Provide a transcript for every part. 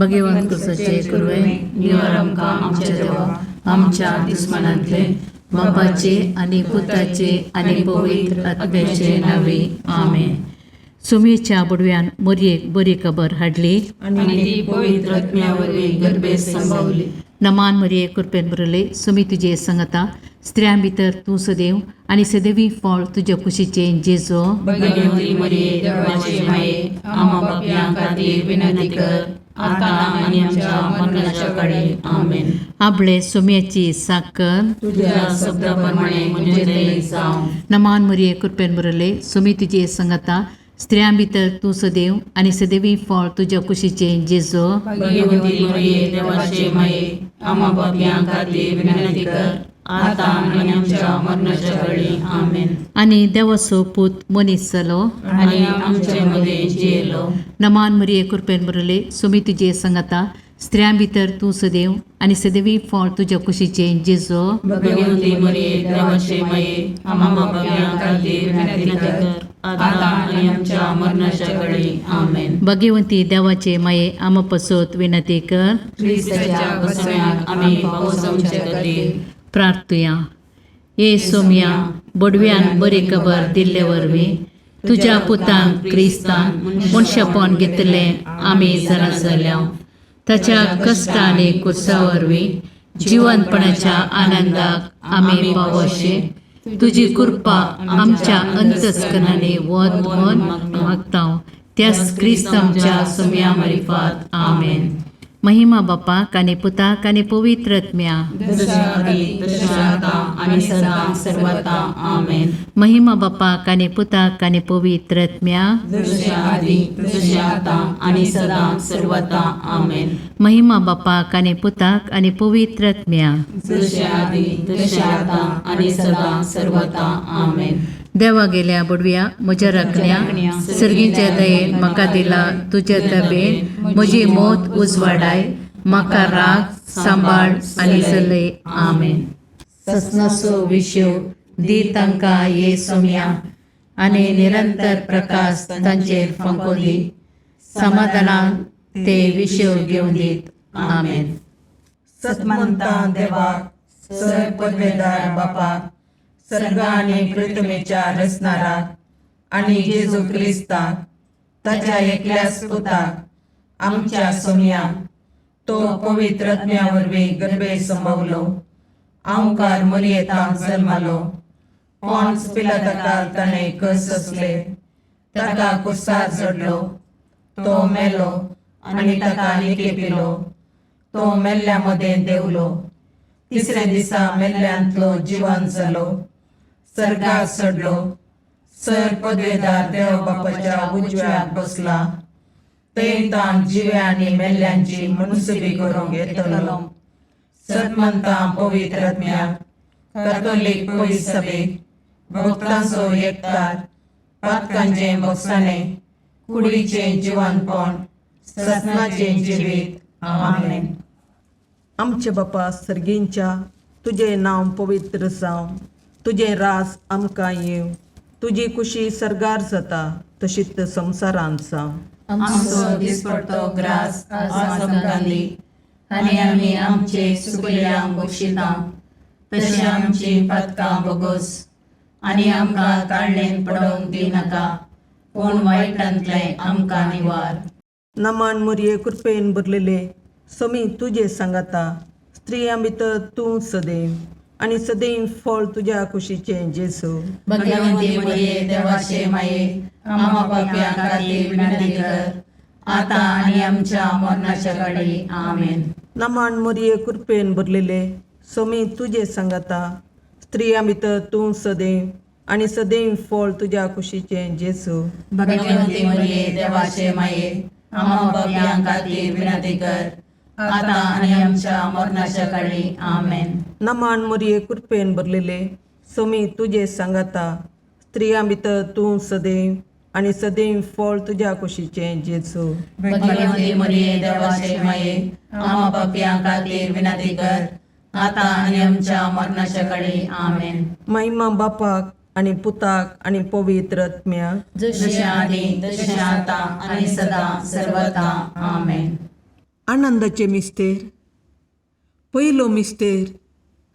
भगवंत कुसाचे कुरवे निवार आमकां आमच्या देवा आमच्या दुस्मानांतले बापाचे आनी पुताचे आनी पवित्र आत्म्याचे नावे आमेन. सुमेच्या बुडव्यान मोरयेक बरी खबर हाडली आनी ती पवित्र आत्म्या वरवीं गर्भेत संभवली. नमान मरिये कृपेन भरले सुमी तुजे संगता स्त्रियां भितर तूं सदैव आनी सदैवी फळ तुज्या कुशीचें जेजो. भगवती मरिये देवाचे माये, आम्हा पापयां खातीर विनंती कर, आतां आनी आमच्या मरणाच्या काळी. आमेन. आपले सुम्याची साकर तुझ्या शब्दा प्रमाणे म्हजें थंय जावं. नमान मरिये कृपेन भरले सुमी तुजे संगता स्त्रियां भितर तूं सदैव आनी सदैवी फळ तुज्या कुशीचें जेजो. भगवती मरिये देवाचे माये, आम्हा पापयां खातीर विनंती कर, आतां आनी आमच्या मरणाच्या काळी. आमेन. आनी देवाचो पूत मनीस जालो आनी आमचे मदें जियेलो. नमान मरिये कृपेन भरले सुमी तुजे संगता स्त्रियां भितर तूं सदैव आनी सदैवी फळ तुज्या कुशीचें जेजो. भगवती मरिये देवाचे माये, आम्हा पापयां खातीर विनंती कर, आतां आनी आमच्या मरणाच्या काळी. आमेन. भगवंती देवाचे माये आमा पसत विनंती कर. क्रिस्ताच्या बसम्याक आमी पावसांचे खातीर. प्रार्थुया. ये सोम्या बोडव्यान बरी खबर दिल्ले वरवीं तुज्या पुतान क्रिस्तान मनशापण घेतलें आमी जाणा जाल्या. ताच्या कश्ट आनी कुर्सा वरवीं जिवनपणाच्या आनंदाक आमी पावोशे तुजी कृपा आमच्या अंतस्करणांनी वत म्हण मागता त्याच क्रिस्त आमच्या सोम्या मारिफात. आमेन. महिमा बापाक आनी पुताक आनी पवित्र आत्म्या. जशा आदी तशें आतां आनी सदां सर्वता. आमेन. महिमा बापाक आनी पुताक आनी पवित्र आत्म्या. जशें आदी तशें आतां आनी सदां सर्वता. आमेन. महिमा बापाक आनी पुताक आनी पवित्र आत्म्या. जशें आदी तशें आतां आनी सदां सर्वता. आमेन. देवा गेल्या बुडव्या म्हज्या राखण्या सर्गीच्या दयेन म्हाका दिला तुज्या तबेन म्हजी मोत उजवाडाय म्हाका राग सांबाळ आनी चलय. आमेन. ससनाचो विशेव दी तांकां ये सोम्या आनी निरंतर प्रकाश तांचेर फांको दी समाधानान ते विशेव घेवन दीत. आमेन. सतमंता देवाक सर पदवेदार बापाक सर्ग आनी पृथ्वीच्या रचणाराक आनी जेजू क्रिस्ताक ताच्या एकल्याच पुताक आमच्या सोमयाक तो पवित्र आत्म्या वरवीं गर्भे संभवलो आंवकार मरियेतांत जल्मालो पॉन्स पिलाताकाल ताणें कस सोंसले ताका कुर्सार चडलो तो मेलो आनी ताका निकेपिलो तो मेल्ल्या मदें देंवलो तिसऱ्या दिसा मेल्ल्यांतलो जिवन जालो सर्गार चडलो सर पदवेदार देव बापाच्या उजव्याक बसला थंय ताण जिव्या आनी मेल्ल्यांची मुनसुबी करूंक येतलो. सतमंता पवित्र आत्म्याक कॅथोलीक पवित्र सभेक भक्तांचो एकतार पातकांचें भोगसाणें कुडीचें जिवनपण ससनाचें जिवीत. आमेन. आमचे बापा सर्गींच्या तुजें नांव पवित्र जावं तुजें राज आमकां येवं तुजी कुशी सर्गार जाता तशीच संवसारांत जावं. आमचो दिसपडतो ग्रास आज आमकां दी आनी आमी आमचे सुकल्यांक बक्षिता तशें आमची पातकां बोगोस आनी आमकां ताळणेन पडोवंक दिनाका पूण वायटांतलें आमकां निवार. नमान मुरये कृपेन भरलेले समी तुजे सांगाता स्त्रियां भितर तूं सदैव आनी सदैव फळ तुज्या कुशीचें जेजू. भगवंती मरिये देवाचे माये, आम्हा पापयां खातीर विनंती कर, आतां आनी आमच्या मरणाच्या काळी. आमेन. नमान मुरये कृपेन भरलेले समी तुजे सांगाता स्त्रियां भितर तूं सदैव आनी सदैव फळ तुज्या कुशीचें जेजू. भगवंती मरिये देवाचे माये, आम्हा पापयां खातीर विनंती कर, आतां आनी आमच्या मरणाच्या काळी. आमेन. नमान मुरये कृपेन भरलेले समी तुजे सांगाता स्त्रियां भितर तूं सदैव आनी सदैव फळ तुज्या कुशीचें जेजू. भगवंती मरिये देवाचे माये, आम्हा पापयां खातीर विनंती कर, आतां आनी आमच्या मरणाच्या काळी. आमेन. महिमा बापाक आनी पुताक आनी पवित्र आत्म्याक. जशें आदी तशें आतां आनी सदां सर्वता. आमेन. आनंदाचे मिस्तेर. पयलो मिस्तेर,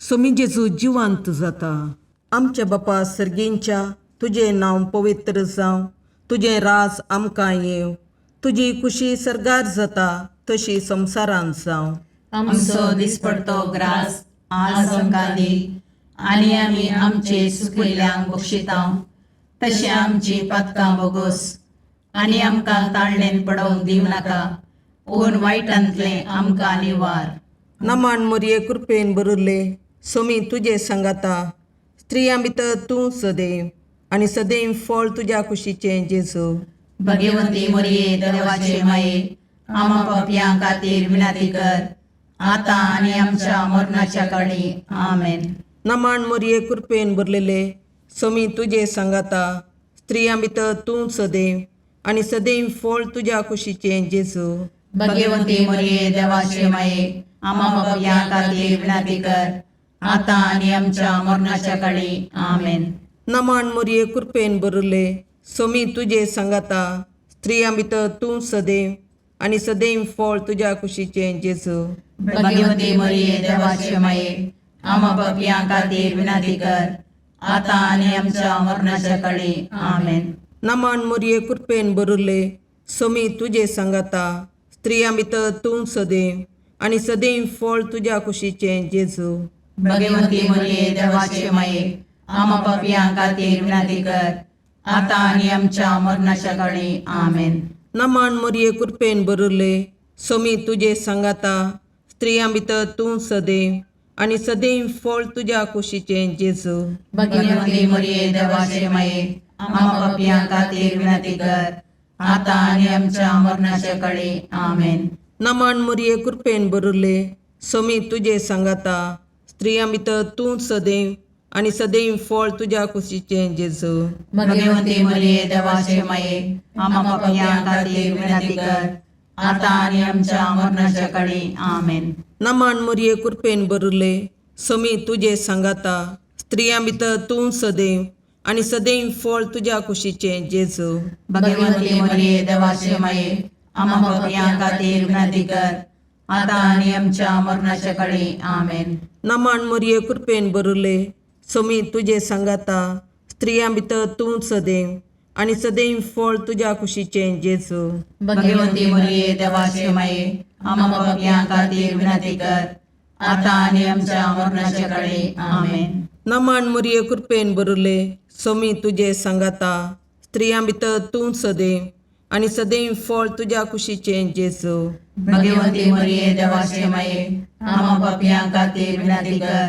सोमी जेजू जिवांत जाता. आमच्या बापा सर्गींच्या, तुजें नांव पवित्र जावं, तुजें राज आमकां येवं, तुजी खुशी सर्गार जाता तशी संवसारांत जावं. आमचो दिसपडतो ग्रास आज आमकां दी आनी आमी आमचे सुकिल्ल्यांक बक्षितांव तशें आमची पातकां बोगोस आनी आमकां ताळणेन पडोवंक दिवं नाका पूण वायटांतलें आमकां निवार. नमन मोरये, कृपेन भरिल्ले, सोमी तुजे सांगाता, स्त्रियां भितर तूं सदैव आनी सदैव फळ तुज्या कुशीचें जेजू. भगवती मोरये, देवाचे माये, आमा पापयां खातीर विनंती कर आतां आनी आमच्या मरणाच्या काळी. आमेन. नमन मोरये, कृपेन भरलेले, सोमी तुजे सांगाता, स्त्रियां भितर तूं सदैव आनी सदैव फळ तुज्या कुशीचें जेजू. भगवती मोरये, देवाचे माये, आमा पापयां खातीर विनंती कर आतां आनी आमच्या मरणाच्या काळी. आमेन. नमन मोरये, कृपेन भरिल्ले, सोमी तुजे सांगाता, स्त्रियां भितर तूं सदैव आनी सदैव फळ तुज्या कुशीचें जेजू. भगवती मोरये, देवाचे माये, आमा पापयां खातीर विनंती कर आतां आनी आमच्या मरणाच्या काळी. आमेन. नमन मोरये, कृपेन भरिल्ले, सोमी तुजे सांगाता, स्त्रियां भितर तूं सदैव आनी सदैव फळ तुज्या कुशीचें जेजू. भगवती मोरये, देवाचे माये, आमा पापयां खातीर विनंती कर आतां आनी आमच्या मरणाच्या काळी. आमेन. नमन मोरये, कृपेन भरिल्ले, सोमी तुजे सांगाता, स्त्रियां भितर तूं सदैव आनी सदैव फळ तुज्या कुशीचें जेजू. भगवती मोरये, देवाचे माये, आमा पापयां खातीर विनंती कर आतां आनी आमच्या मरणाच्या काळी. आमेन. नमन मोरये, कृपेन भरिल्ले, सोमी तुजे सांगाता, स्त्रियां भितर तूं सदैव आनी सदैव फळ तुज्या कुशीचें जेजू. भगवती मोरये, देवाचे माये, आमा पापयां खातीर विनंती कर आतां आनी आमच्या मरणाच्या काळी. आमेन. नमन मोरये, कृपेन भरिल्ले, सोमी तुजे सांगाता, स्त्रियां भितर तूं सदैव आनी सदैव फळ तुज्या कुशीचें जेजू. भगवती मोरये, देवाचे माये, आमा पापयां खातीर विनंती कर आतां आनी आमच्या मरणाच्या काळी. आमेन. नमन मोरये, कृपेन भरिल्ले, सोमी तुजे सांगाता, स्त्रियां भितर तूं सदैव आनी सदैव फळ तुज्या कुशीचें जेजू. भगवती मोरये, देवाचे माये, आमा पापयां खातीर विनंती कर आतां आनी आमच्या मरणाच्या काळी. आमेन. नमन मोरये, कृपेन भरिल्ले, सोमी तुजे सांगाता, स्त्रियां भितर तूं सदैव आनी सदैव फळ तुज्या कुशीचें जेजू. भगवती मोरये, देवाचे माये, आमा पापयां खातीर विनंती कर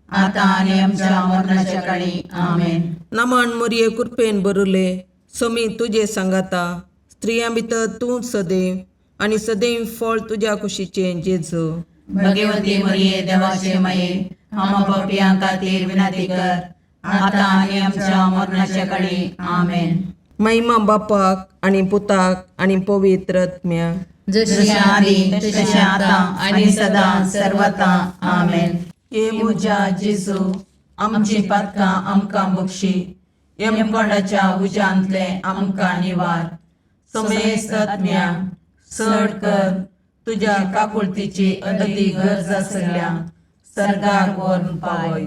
आतां आनी आमच्या मरणाच्या काळी. आमेन. नमन मोरये, कृपेन भरिल्ले, सोमी तुजे सांगाता, स्त्रियां भितर तूं सदैव आनी सदैव फळ तुज्या कुशीचें जेजू. भगवती मोरये, देवाचे माये, आमा पापयां खातीर विनंती कर आतां आनी आमच्या मरणाच्या काळी. आमेन. महिमा बापाक आनी पुताक आनी पवित्र आत्म्याक. जशी जशें आदी तशें आतां आनी सदां सर्वता. आमेन. हे म्हज्या जेजू, आमची पातकां आमकां बक्षी, यमकोंडाच्या उज्यांतलें आमकां निवार, समेस्त आत्म्या चड कर तुज्या काकुळतीची अदती गरज आसल्या सर्गाक व्हरून पावय.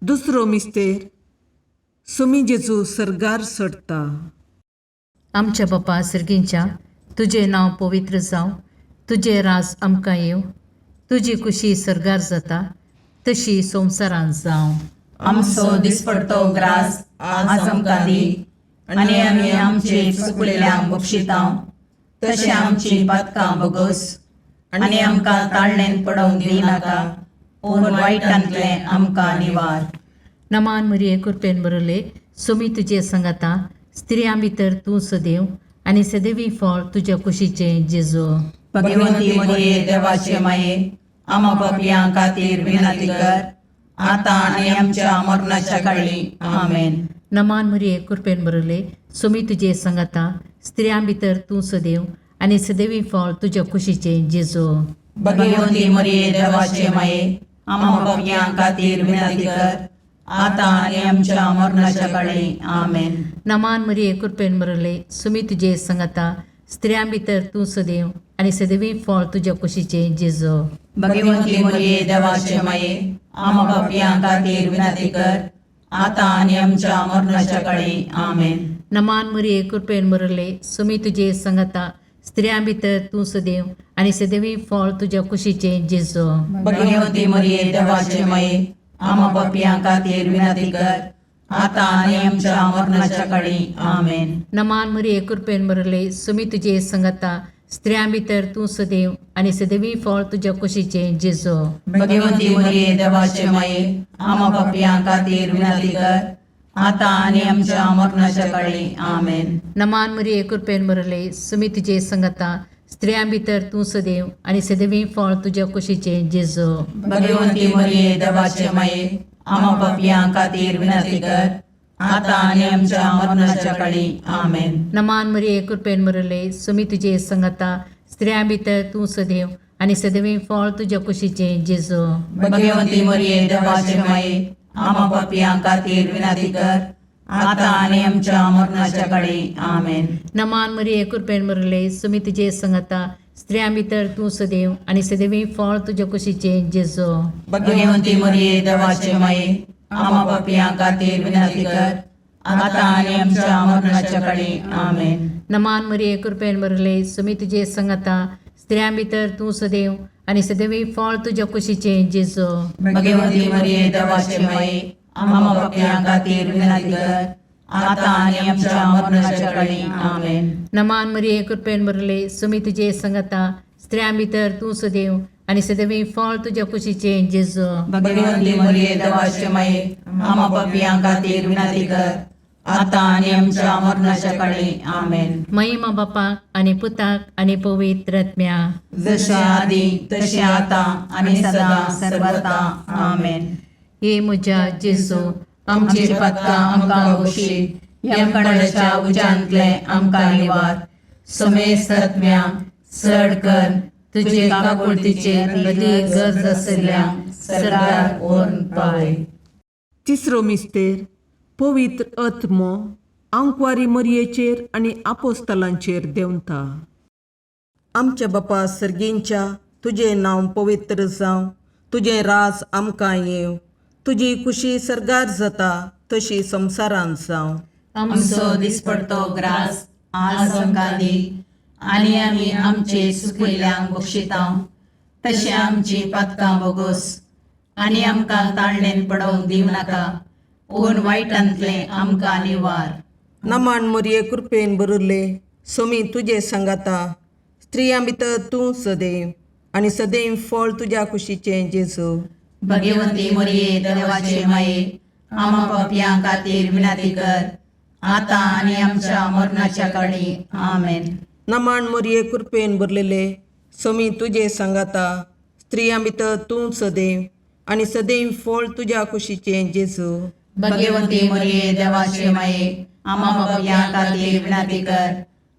दुसरो मिस्तेर, सोमी जेजू सर्गार चडटा. आमच्या बापा सर्गींच्या, तुजें नांव पवित्र जावं, तुजें राज आमकां येवं, तुजी खुशी सर्गार जाता तशी संवसारांत जावं. आमचो दिसपडतो ग्रास आज आमकां दी आनी आमी आमचे चुकलेल्यांक बक्षितांव तशें आमची पातकां बोगोस आनी आमकां ताळणेन पडोवंक दिवं नाका पूण वायटांतलें आमकां निवार. नमान मरिये, कृपेन बरले, सोमी तुजे संगाता, स्त्रियां भितर तूं सदैव आनी सदैवी फळ तुज्या कुशीचें जेजू. भगवती मोरये, देवाचे माये, आमा पापयां खातीर विनंती कर आतां आनी आमच्या मरणाच्या काळी. आमेन. नमान मरिये, कृपेन बरले, सोमी तुजे संगाता, स्त्रियां भितर तूं सदैव आनी सदैवी फळ तुज्या कुशीचें जेजू. भगवती मोरये, देवाचे माये, आमा पापयां खातीर विनंती कर आतां आनी आमच्या मरणाच्या काळी. आमेन. नमान मरिये, कृपेन बरले, सोमी तुजे संगाता, स्त्रियां भितर तूं सदैव आनी सदवी फळ तुज्या कुशीचें जेजो. भगवंती मरिये देवाचे माये, आमा पापयां खातीर विनंती कर, आतां आनी आमच्या मरणाच्या काळी. आमेन. नमान मरिये, कृपेन भरले, सुमी तुजे संगता, स्त्रियां भितर तूं सदैव आनी सदैवी फळ तुज्या कुशीचें जेजो. भगवंती मरिये देवाचे माये, आमा पापयां खातीर विनंती कर, आतां आनी आमच्या मरणाच्या काळी. आमेन. नमान मरिये, कृपेन भरले, सुमी तुजे संगता, स्त्रियां भितर तूं सदैव आनी सदैवी फळ तुज्या कुशीचें जेजो. भगवंती मरिये देवाचे माये, आमा पापयां खातीर विनंती कर, आतां आनी आमच्या मरणाच्या काळी. आमेन. नमान मरिये, कृपेन भरले, सुमी तुजे संगता, स्त्रियां भितर तूं सदैव आनी सदैवी फळ तुज्या कुशीचें जेजो. भगवंती मरिये देवाचे माये, आमा पापयां खातीर विनंती कर, आतां आनी आमच्या मरणाच्या काळी. आमेन. नमान मरिये, कृपेन भरले, सुमी तुजे संगता, स्त्रियां भितर तूं सदैव आनी सदैवी फळ तुज्या कुशीचें जेजो. भगवंती मरिये देवाचे माये, आमा पापयां खातीर विनंती कर, आतां आनी आमच्या मरणाच्या काळी. आमेन. नमान मरिये, कृपेन भरले, सुमी तुजे संगता, स्त्रियां भितर तूं सदैव आनी सदैवी फळ तुज्या कुशीचें जेजो. भगवंती मरिये देवाचे माये, आमा पापयां खातीर विनंती कर, आतां आनी आमच्या मरणाच्या काळी. आमेन. नमान मरिये, कृपेन भरले, सुमी तुजे संगता, स्त्रियां भितर तूं सदैव आनी सदैवी फळ तुज्या कुशीचें जेजो. भगवंती मरिये देवाचे माये, आमा पापयां खातीर विनंती कर, आतां आनी आमच्या मरणाच्या काळी. आमेन. नमान मरिये, कृपेन भरले, सुमी तुजे संगता, स्त्रियां भितर तूं सदैव आनी सदैवी फळ तुज्या कुशीचें जेजो. भगवंती मरिये देवाचे माये, आमा पापयां खातीर विनंती कर, आतां आनी आमच्या मरणाच्या काळी. आमेन. महिमा बापाक आनी पुताक आनी पवित्र आत्म्या. जशे आदी तशें आतां आनी सदां सर्वता. आमेन. हे म्हज्या जेजू, आमची पातकां आमकां बक्षी, यमकणाच्या उज्यांतले आमकां निवार, समेस्त आत्म्या चड कर तुजे काकुळतीचेर अदीक गरज आशिल्ल्या सरकार व्हरून पावय. तिसरो मिस्तेर पवित्र आत्मो आंकवारी मरयेचेर आनी आपोस्तलांचेर देंवता. आमच्या बापा सर्गींच्या, तुजें नांव पवित्र जावं, तुजें राज आमकां येवं, तुजी खुशी सर्गार जाता तशी संवसारांत जावं. आमचो दिसपडतो ग्रास आज आमकां दी, आनी आमी आमचे सुकिल्ल्यांक बक्षिता तशें आमची पातकां बोगोस, आनी आमकां ताळणेन पडोवंक दिवं नाका, पूण वायटांतलें आमकां निवार. नमान मरये, कृपेन भरिल्ले, सोमी तुजे सांगाता, स्त्रियां भितर तूं सदैव आनी सदैव फळ तुज्या कुशीचें जेजू. भगवंती मरिये देवाचे माये, आमा पापयां खातीर विनंती कर, आतां आनी आमच्या मरणाच्या काळी. आमेन. नमान मरये, कृपेन भरलेले, सोमी तुजे सांगाता, स्त्रियां भितर तूं सदैव आनी सदैव फळ तुज्या कुशीचें जेजू. भगवंती मरिये देवाचे माये, आमा पापयां खातीर विनंती कर,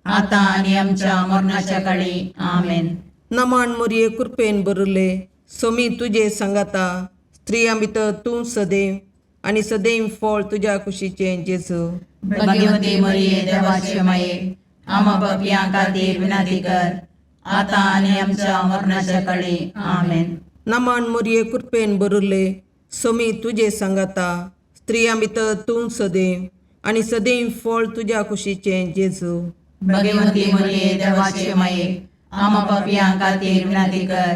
आतां आनी आमच्या मरणाच्या काळी. आमेन. नमान मरये, कृपेन भरिल्ले, सोमी तुजे सांगाता, स्त्रियां भितर तूं सदैव आनी सदैव फळ तुज्या कुशीचें जेजू. भगवंती मरिये देवाचे माये, आमा पापयां खातीर विनंती कर, आतां आनी आमच्या मरणाच्या काळी. आमेन. नमान मरये, कृपेन भरिल्ले, सोमी तुजे सांगाता, स्त्रियां भितर तूं सदैव आनी सदैव फळ तुज्या कुशीचें जेजू. भगवंती मरिये देवाचे माये, आमा पापयां खातीर विनंती कर,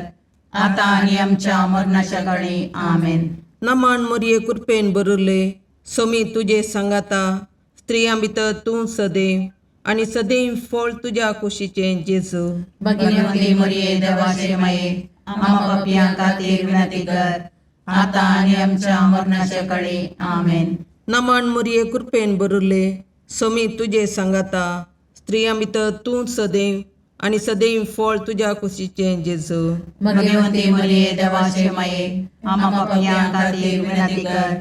आतां आनी आमच्या मरणाच्या काळी. आमेन. नमान मरये, कृपेन भरिल्ले, सोमी तुजे सांगाता, स्त्रियां भितर तूं सदैव आनी सदैव फळ तुज्या कुशीचें जेजू. भगवंती मरिये देवाचे माये, आमा पापयां खातीर विनंती कर, आतां आनी आमच्या मरणाच्या काळी. आमेन. नमान मरये, कृपेन भरिल्ले, सोमी तुजे सांगाता, स्त्रियां भितर तूं सदैव आनी सदैव फळ तुज्या कुशीचें जेजू. भगवंती मरिये देवाचे माये, आमा पापयां खातीर विनंती कर,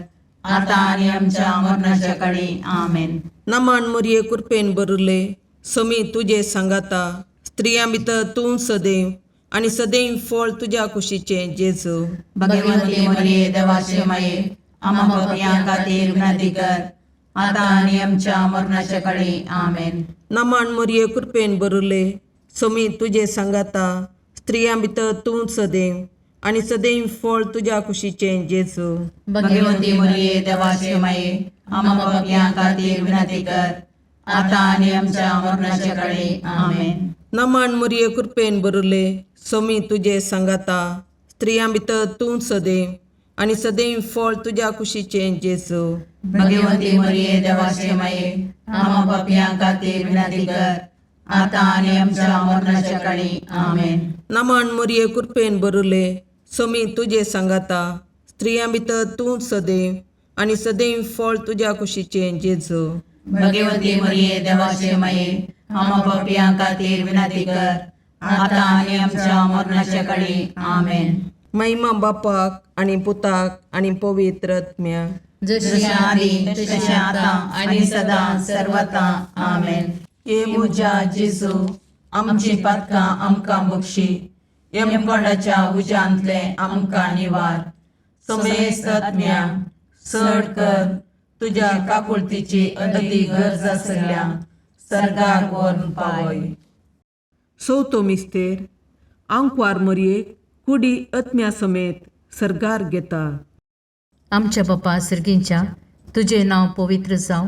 आतां आनी आमच्या मरणाच्या काळी. आमेन. नमान मरये, कृपेन भरिल्ले, सोमी तुजे सांगाता, स्त्रियां भितर तूं सदैव आनी सदैव फळ तुज्या कुशीचें जेजू. भगवंती मरिये देवाचे माये, आमा पापयां खातीर विनंती कर, आतां आनी आमच्या मरणाच्या काळी. आमेन. नमान मरये, कृपेन भरिल्ले, सोमी तुजे सांगाता स्त्रियां भितर तूं सदैव आनी सदैव फळ तुज्या कुशीचें जेजू. भगवती मरिये देवाचे माये, आम्हा पापयां खातीर विनंती कर, आता आनी आमच्या मरणाच्या काळी. आमेन. नमन मुरये कृपेन बरुले, सोमी तुजे सांगाता स्त्रियां भितर तूं सदैव आनी सदैव फळ तुज्या कुशीचें जेजू. भगवती मरिये देवाचे माये, आम्हा पापयां खातीर विनंती कर, आता आनी आमच्या मरणाच्या काळी. आमेन. नमन मुरये कृपेन बरुले, सोमी तुजे सांगाता स्त्रियां भितर तूं सदैव आनी सदैव फळ तुज्या कुशीचें जेजू. भगवती मरिये देवाचे माये, आम्हा पापयां खातीर विनंती कर, आता आनी आमच्या मरणाच्या काळी. आमेन. महिमा बापाक आनी पुताक आनी पवित्र आत्म्याक. जशी जशें आदी तशें आतां आनी सदां सर्वता. आमेन. हे म्हज्या जेजू, आमची पातकां आमकां बक्षी, यमकोंडाच्या उज्यांतले आमकां निवार, समेस्त आत्म्या चड कर तुज्या काकुळतीची अदी गरज आसल्या सर्गार व्हरून पावय. चवथो मिस्तेर, आंकवार मरयेक कुडी आत्म्या समेत सर्गार घेता. आमच्या बापा सर्गींच्या, तुजें नांव पवित्र जावं,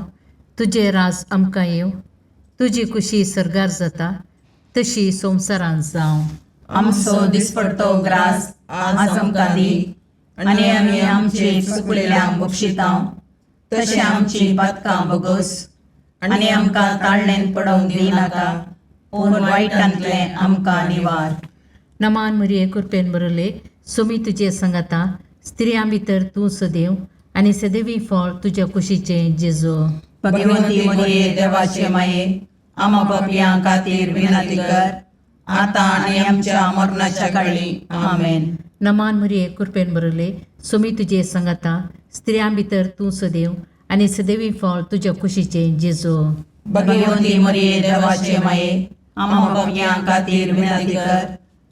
तुजें राज आमकां येवं, तुजी कुशी सर्गार जाता तशी संवसारांत जावं. आमचो दिसपडतो ग्रास आज आमकां दी, आनी आमी आमचे चुकलेल्यांक बक्षितां तशें आमची पातकां बगस, आनी आमकां ताळणेन पडोवंक दिनाका, पूण वायटांतलें आमकां निवार. नमान मरिये कृपेन बरले, सुमी तुजे संगता, स्त्रियां भितर तूं सदैव आनी सदैवी फळ तुज्या कुशीचें जेजू. भगवती मरिये देवाचे माये, आमा पापयां खातीर विनंती कर, आतां आनी आमच्या मरणाच्या काळी. आमेन. नमान मरिये कृपेन बरले, सुमी तुजे संगता, स्त्रियां भितर तूं सदैव आनी सदैवी फळ तुज्या कुशीचें जेजू. भगवती मरिये देवाचे माये, आमा पापयां खातीर विनंती कर,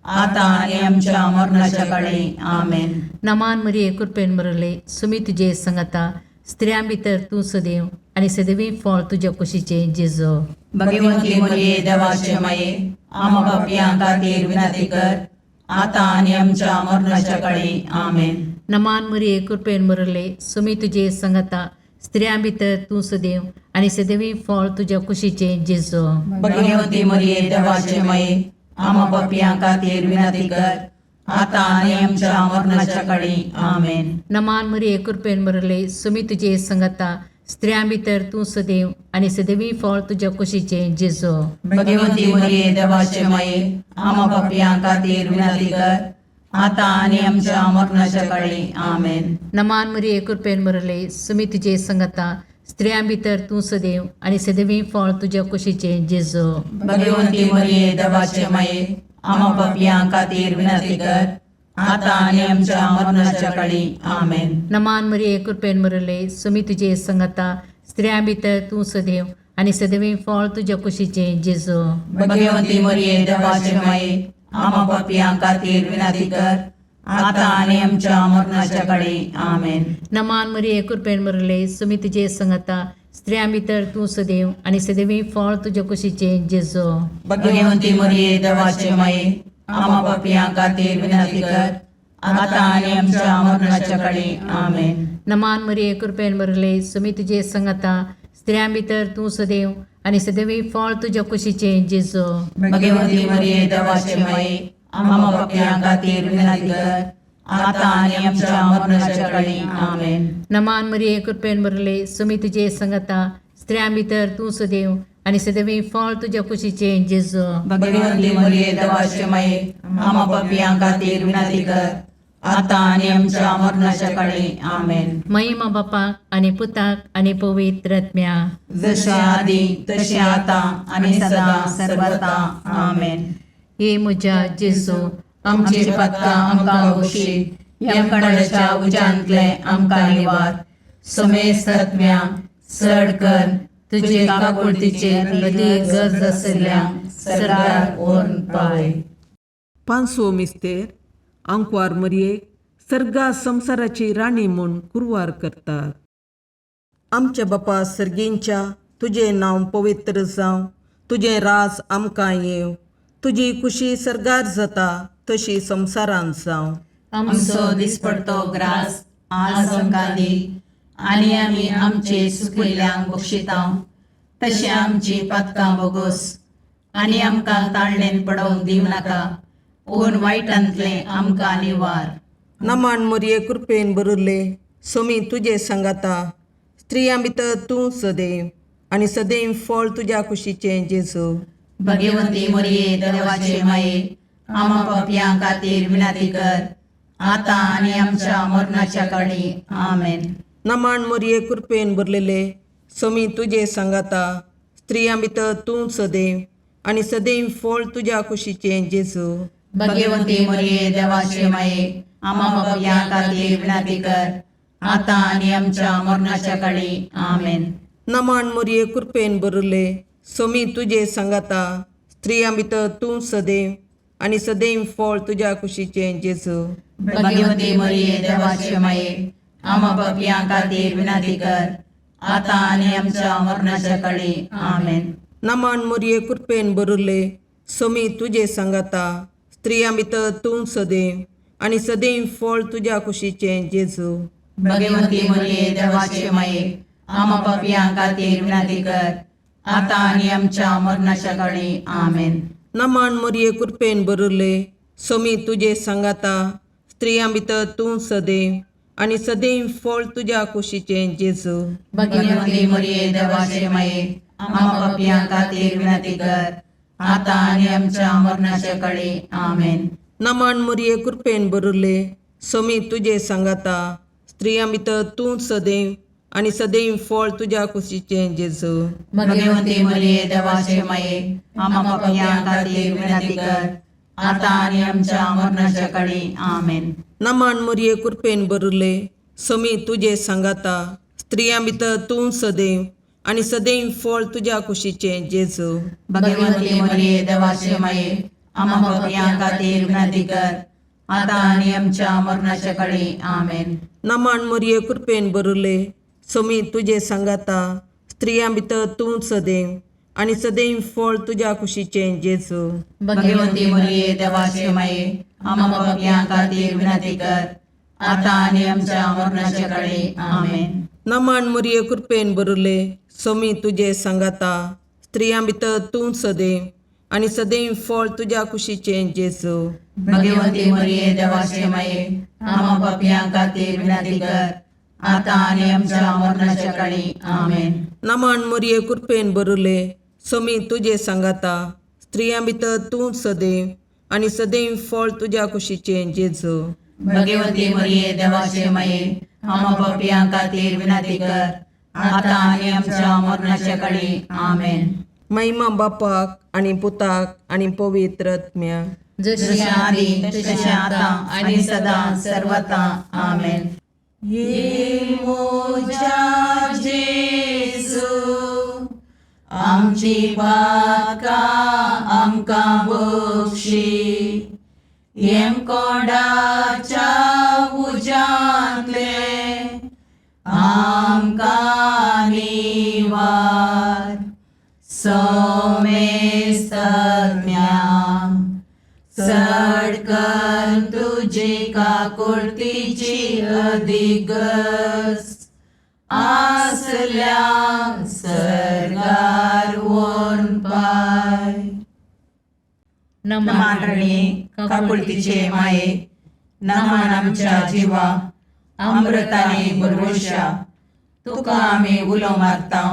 आतां आनी आमच्या मरणाच्या काळी. आमेन. नमान मरिये कृपेन बरले, सुमी तुजे संगता, स्त्रियां भितर तूं सदैव आनी सदैवी फळ तुज्या कुशीचें जेजू. भगवती मरिये देवाचे माये, आमा पापयां खातीर विनंती कर, आतां आनी आमच्या मरणाच्या काळी. आमेन. नमान मरिये कृपेन बरले, सुमी तुजे संगता, स्त्रियां भितर तूं सदैव आनी सदैवी फळ तुज्या कुशीचें जेजू. भगवती मरिये देवाचे माये, आमा पापयां खातीर विनंती कर, आतां आनी आमच्या मरणाच्या काळी. आमेन. नमान मरिये कृपेन बरले, सुमी तुजे संगता, स्त्रियां भितर तूं सदैव आनी सदैवी फळ तुज्या कुशीचें जेजू. भगवती मरिये देवाचे माये, आमा पापयां खातीर विनंती कर, आतां आनी आमच्या मरणाच्या काळी. आमेन. नमान मरिये कृपेन बरले, सुमी तुजे संगता, स्त्रियां भितर तूं सदैव आनी सदैवी फळ तुज्या कुशीचें जेजू. भगवती मरिये देवाचे माये, आमा पापयां खातीर विनंती कर, आतां आनी आमच्या मरणाच्या काळी. आमेन. नमान मरिये कृपेन बरले, सुमी तुजे संगता, स्त्रियां भितर तूं सदैव आनी सदैवी फळ तुज्या कुशीचें जेजू. भगवती मरिये देवाचे माये, आमा पापयां खातीर विनंती कर, आतां आनी आमच्या मरणाच्या काळी. आमेन. नमान मरिये कृपेन बरले, सुमी तुजे संगता, स्त्रियां भितर तूं सदैव आनी सदैवी फळ तुज्या कुशीचें जेजू. भगवती मरिये देवाचे माये, आमा पापयां खातीर विनंती कर, आतां आनी आमच्या मरणाच्या काळी. आमेन. नमान मरिये कृपेन बरले, सुमी तुजे संगता, स्त्रियां भितर तूं सदैव आनी सदैवी फळ तुज्या कुशीचें जेजू. भगवती मरिये देवाचे माये, आमा पापयां खातीर विनंती कर, आतां आनी आमच्या मरणाच्या काळी. आमेन. नमान मरिये कृपेन बरले, सुमी तुजे संगता, स्त्रियां भितर तूं सदैव आनी सदैवी फळ तुज्या कुशीचें जेजू. भगवती मरिये देवाचे माये, आमा पापयां खातीर विनंती कर, आतां आनी आमच्या मरणाच्या काळी. आमेन. महिमा बापाक आनी पुताक आनी पवित्र आत्म्या. जशें आदी तशें आतां आनी सदां सर्वता. आमेन. हे म्हज्या जेजू, आमची पातकां आमकां बक्षी, यमकंडाच्या उज्यांतले आमकां निवार, समेस्त आत्म्या चड कर तुजे काकुळतीचे अदी गरज आसल्या सरकार व्हरून पावय. पांचवो मिस्तेर, आंकवार मरयेक सर्गा संवसाराची राणी म्हूण कुरवार करतात. आमच्या बापा सर्गींच्या, तुजें नांव पवित्र जावं, तुजें राज आमकां येवं, तुजी कुशी सर्गार जाता तशी संवसारांत जावं. आमचो दिसपडतो ग्रास आज आमकां दी आनी आमी आमचे सुकिल्ल्यांक बक्षिता तशें आमची पातकां बोगोस आनी आमकां ताळणेन पडोवंक दिवं नाका, पूण वायटांतलें आमकां निवार. नमन मोरये, कृपेन भरिल्ले, सोमी तुजे सांगाता. स्त्रियां भितर तूं सदैव आनी सदैव फळ तुज्या कुशीचें जेजू. भगवंती मोरये, देवाचे माये, आमा पापयां खातीर विनंती कर, आतां आनी आमच्या मरणाच्या काळी. आमेन. नमन मोरये, कृपेन भरलेले, सोमी तुजे सांगाता. स्त्रियां भितर तूं सदैव आनी सदैव फळ तुज्या कुशीचें जेजू. भगवंती मोरये, देवाचे माये, आमा पापयां खातीर विनंती कर, आतां आनी आमच्या मरणाच्या काळी. आमेन. नमन मोरये, कृपेन भरिल्ले, सोमी तुजे सांगाता. स्त्रियां भितर तूं सदैव आनी सदैव फळ तुज्या कुशीचें जेजू. भगवंती मोरये, देवाचे माये, आमा पापयां खातीर विनंती कर, आतां आनी आमच्या मरणाच्या काळी. आमेन. नमन मोरये, कृपेन भरिल्ले, सोमी तुजे सांगाता. स्त्रियां भितर तूं सदैव आनी सदैव फळ तुज्या कुशीचें जेजू. भगवंती मोरये, देवाचे माये, आमा पापयां खातीर विनंती कर, आतां आनी आमच्या मरणाच्या काळी. आमेन. नमन मोरये, कृपेन भरिल्ले, सोमी तुजे सांगाता. स्त्रियां भितर तूं सदैव आनी सदैव फळ तुज्या कुशीचें जेजू. भगवंती मोरये, देवाचे माये, आमा पापयां खातीर विनंती कर, आतां आनी आमच्या मरणाच्या काळी. आमेन. नमन मोरये, कृपेन भरिल्ले, सोमी तुजे सांगाता. स्त्रियां भितर तूं सदैव आनी सदैव फळ तुज्या कुशीचें जेजू. भगवंती मोरये, देवाचे माये, आमा पापयां खातीर विनंती कर, आतां आनी आमच्या मरणाच्या काळी. आमेन. नमन मोरये, कृपेन भरिल्ले, सोमी तुजे सांगाता. स्त्रियां भितर तूं सदैव आनी सदैव फळ तुज्या कुशीचें जेजू. भगवंती मोरये, देवाचे माये, आमा पापयां खातीर विनंती कर, आतां आनी आमच्या मरणाच्या काळी. आमेन. नमन मोरये, कृपेन भरिल्ले, सोमी तुजे सांगाता. स्त्रियां भितर तूं सदैव आनी सदैव फळ तुज्या कुशीचें जेजू. भगवंती मोरये, देवाचे माये, आमा पापयां खातीर विनंती कर, आतां आनी आमच्या मरणाच्या काळी. आमेन. नमन मोरये, कृपेन भरिल्ले, सोमी तुजे सांगाता. स्त्रियां भितर तूं सदैव आनी सदैव फळ तुज्या कुशीचें जेजू. भगवंती मोरये, देवाचे माये, आमा पापयां खातीर विनंती कर, आतां आनी आमच्या मरणाच्या काळी. आमेन. नमन मोरये, कृपेन भरिल्ले, सोमी तुजे सांगाता. स्त्रियां भितर तूं सदैव आनी सदैव फळ तुज्या कुशीचें जेजू. भगवंती मोरये, देवाचे माये, आमा पापयां खातीर विनंती कर, आतां आनी आमच्या मरणाच्या काळी. आमेन. महिमा बापाक आनी पुताक आनी पवित्र आत्म्याक. जशें आदी तशें आतां आनी सदां सर्वता. आमेन. ये मोजा जेजू, आमची पातकां आमकां बक्षी, येमकोंडाच्या उज्यांतले आमकां निवार. सोमेस्तज्ञा, चड कर तुजी काकुळतीची अधिगस आसल्या सर्गार वोन पाय. नमान रणी काकुळतीचे माये, नमान आमच्या जिवा अमृताने भरवशा, तुका आमी उलो मारता.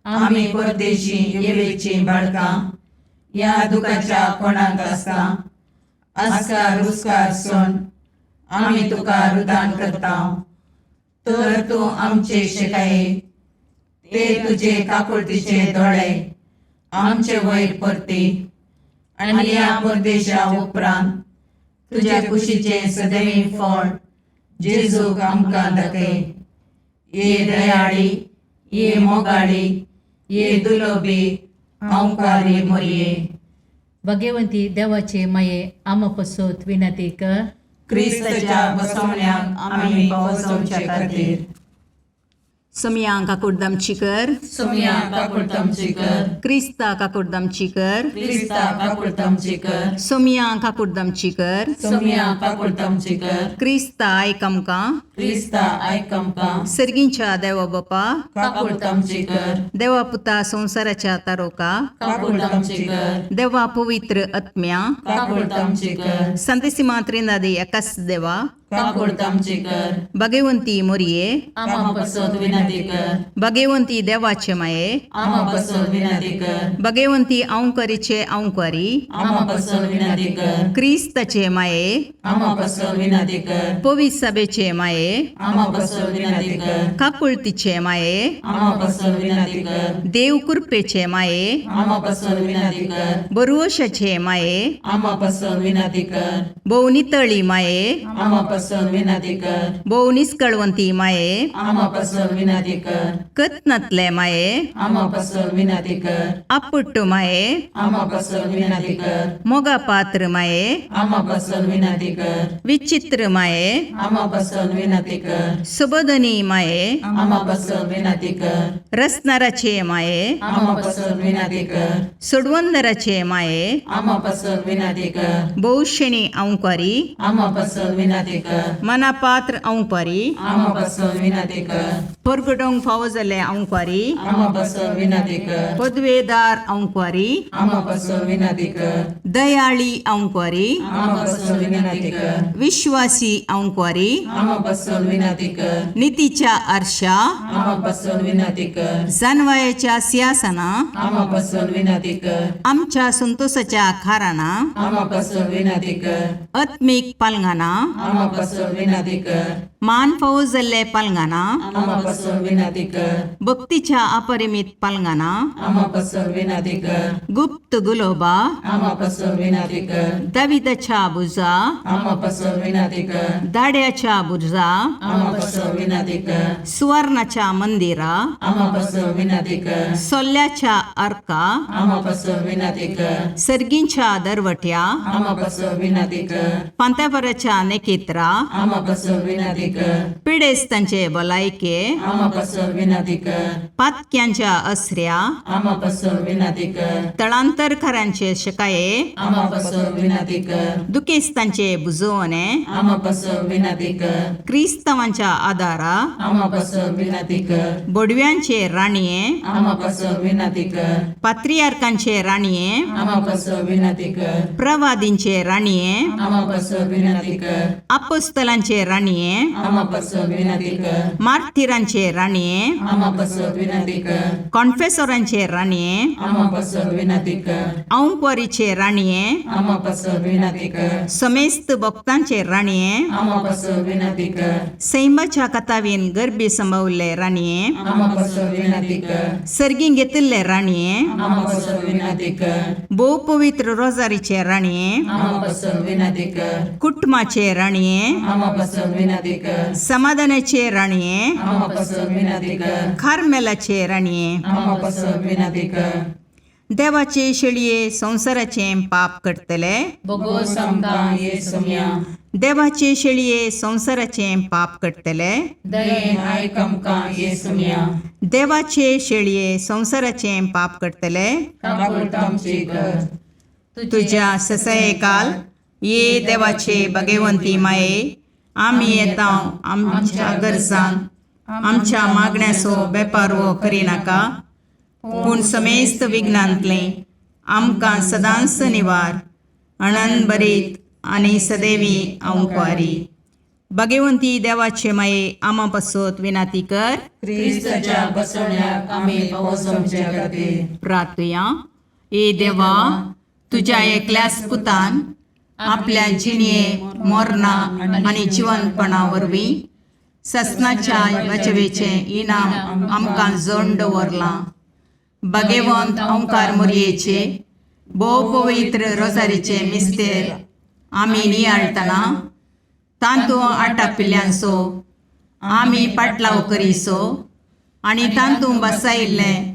आमी परदेशी येवेची बाळकां ह्या दुखाच्या कोणाक आसता आस्कार रुस्कार सोन आमी तुका रुदान करता. तर तूं आमचे शिकाये ते तुजे काकुळतीचे दोळे आमचे वयर परती आनी ह्या परदेशा उपरांत तुज्या कुशीचें सदैव फळ जेजूक आमकां दाखय. ये दयाळी, ये मोगाळी, ये दुलोबी अंकारी मोरये, भगवंती देवाचे माये, आमा पसत विनंती कर. क्रिस्ताच्या बसवण्याक आमी पावसवचे खातीर. सोमया काकुडदामची कर. सोमया काकुळतामची कर. क्रिस्ता काकुडदामची कर. क्रिस्ता काकुळतामची कर. सोमया काकुडदामची कर. सोमया काकुळतामची कर. क्रिस्ता आयक आमकां. क्रिस्ता आयक आमकां. सर्गींच्या देवा बापा, काकुळतामची कर. देवा पुता संवसाराच्या तारोका, काकुळतामची कर. देवा पवित्र आत्म्या, काकुळतामची कर. संतेसिमा त्रिनादी एकाच देवा, काकुळतामची कर. भगवंती मोरये, आमा पसत विनंती कर. भगवंती देवाचे माये, आमा पसत विनंती कर. भगवंती अंकरीचे अंकरी, आमा पसत विनंती कर. क्रिस्ताचे माये, आमा पसत विनंती कर. पवित्र सभेचे माये, आमा पसत विनंती कर. काकुळतीचे माये, आमा पसत विनंती कर. देव कृपेचे माये, आमा पसत विनंती कर. बरुवशाचे माये, आमा पसत विनंती कर. भोव नितळी माये, आमा पसत विनंती कर. भोव निस्कळवंती माये, आमा पसत विनंती कर. कत्नातले माये, आमा पसत विनंती कर. आपुट्ट माये, आमा पसत विनंती कर. मोगा पात्र माये, आमा पसत विनंती कर. विचित्र माये, आमा पसत विनंती कर. सुबोधनी माये, आमा पसत विनंती कर. रसनाराचे माये, आमा पसत विनंती कर. सोडवंदराचे माये, आमा पसत विनंती कर. भोवशेणी अंकारी, आमा पसत विनंती कर. मनापात्र अंकारी, आमा पसत विनंती कर. परगटोंक फावो जाल्ले अंकारी, आमा पसत विनंती कर. पदवेदार अंकारी, आमा पसत विनंती कर. दयाळी अंकारी, आमा पसत विनंती कर. विश्वासी अंकारी, आमा पसत विनंती कर. नितीच्या आरशा, आमा पसत विनंती कर. जानवायाच्या सिंहासना, आमा पसत विनंती कर. आमच्या संतोषाच्या खाराना, आमा पसत विनंती कर. आत्मीक पालंगाना, आमा पसत विनंती कर. मान फावो जाल्ले पालंगाना, आमा पसत विनंती कर. भक्तीच्या अपरिमित पालंगाना, आमा पसत विनंती कर. गुप्त गुलोबा, आमा पसत विनंती कर. दाविदाच्या बुजा, आमा पसत विनंती कर. दाड्याच्या बुजा, आमा पसत विनंती कर. सुवर्णाच्या मंदिरा, आमा पसत विनंती कर. सोल्ल्याच्या अर्का, आमा पसत विनंती कर. सर्गींच्या दरवट्या, आमा पसत विनंती कर. पांत्यापराच्या नेकेत्रा, आमा पसत विनंती कर. पिडेस्तांचे भलायके, आमा पसत विनंती कर. पातक्यांच्या असऱ्या, आमा पसत विनंती कर. तळांतरकारांचे शकाये, आमा पसत विनंती कर. दुखेस्तांचे बुजवणे, आमा पसत विनंती कर. क्रिस्तांवांच्या आदारा, आमा पसत विनंती कर. बोडव्यांचे राणये, आमा पसत विनंती कर. पात्रियार्कांचे राणये, आमा पसत विनंती कर. प्रवादींचे राणये, आमा पसत विनंती कर. अपोस्तलांचे राणये, आमा पसत विनंती कर. मार्थिरांचे राणये, आमा पसत विनंती कर. कॉन्फेसोरांचे राणये, आमा पसत विनंती कर. औंकवारीचे राणये, आमा पसत विनंती कर. समेस्त भक्तांचे राणये, आमा पसत विनंती कर. सैमाच्या कथावीन गर्भी संभवल्ले राणये, आमा पसत विनंती कर. सर्गीं घेतिल्ले राणये, आमा पसत विनंती कर. भोव पवित्र रोजारीचे राणये, आमा पसत विनंती कर. कुटुंबाचे राणये, आमा पसत विनंती कर. समाधानाचे राणये, आमा पसत विनंती कर. कार्मेलाचे राणये, आमा पसत विनंती कर. देवाचे शेळये संवसाराचें पाप करतले, बोगोस आमकां ये सोम्या. देवाचे शेळये संवसाराचें पाप करतले, दयेन आयक आमकां ये सोम्या. देवाचे शेळये संवसाराचें पाप करतले, काकुळतामची कर. तुज्या ससयकाल ये देवाचे भगवंती माये, आमी येता आमच्या गरजान आमच्या मागण्याचो बेपारवो करिनाका, पूण समेस्त विघ्नांतलें आमकां सदांच निवार अणन बरीत आनी सदैवी अंकवारी. भगवंती देवाचे माये, आमा पासत विनाती कर. क्रिस्ताच्या बसवण्याक आमी पावस आमच्या खातीर. प्रार्थुया. ए देवा, तुज्या एकल्याच पुतान आपल्या जिणये मोरना आनी जिवनपणा वरवीं ससनाच्या बचवेचें इनाम आमकां जोड दवरलां. भगवंत ओंकार मोरयेचे भोव पवित्र रोजारीचे मिस्तेर आमी नियाळटना तांतू आटापिल्ल्यांचो आमी पाटलाव करीसो आनी तांतू बसायिल्लें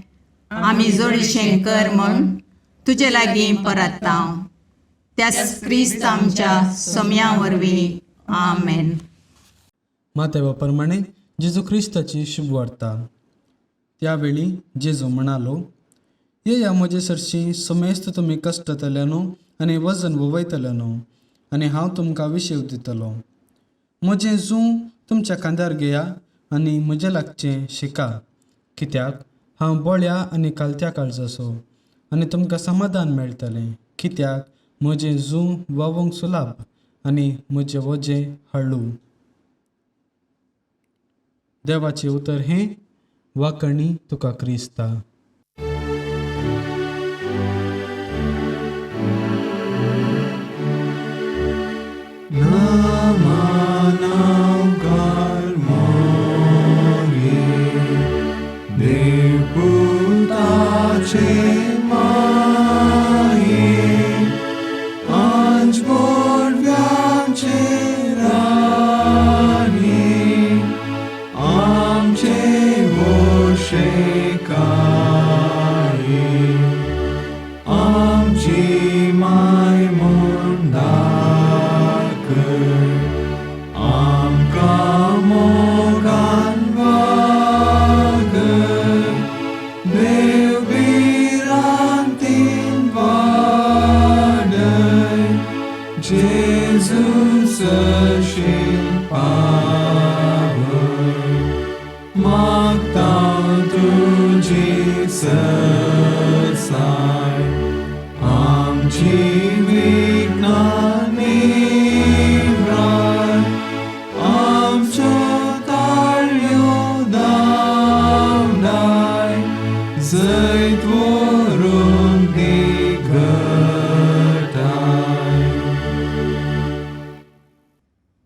आमी जोडीशें कर म्हूण तुजे लागीं परत्ता, त्याच क्रिस्त आमच्या सोम्या वरवीं. आमेन. मातेवा प्रमाणे जेजू क्रिस्ताची शुभ वार्ता. त्यावेळी जेजू म्हणालो, येया म्हजे सरशी समेस्त तुमी कश्टतले आनी वजन वयतले आनी हांव तुमकां विशेव दितलो. म्हजें जूं तुमच्या खांद्यार घेया आनी म्हजें लागचें शिका, कित्याक हांव बळ्या आनी कालत्या काळजाचो, आनी तुमकां समाधान मेळटलें, कित्याक म्हजें जूं वावोंक सुलाभ आनी म्हजें वजें हळू. देवाचें उतर हें. वाकणी तुका क्रिस्ता.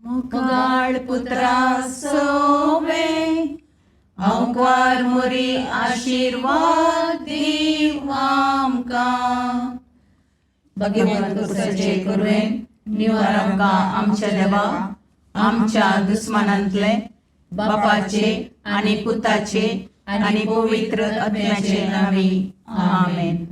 मुगाळ पुत्रा सोवे अंकार मोरी आशीर्वाद दीव आमकां. भगवंत कुसाचे कुरवेन निवार आमकां आमच्या देवा आमच्या दुस्मानांतले बापाचे आनी पुताचे आनी पवित्र आत्म्याचे नांवी. आमेन.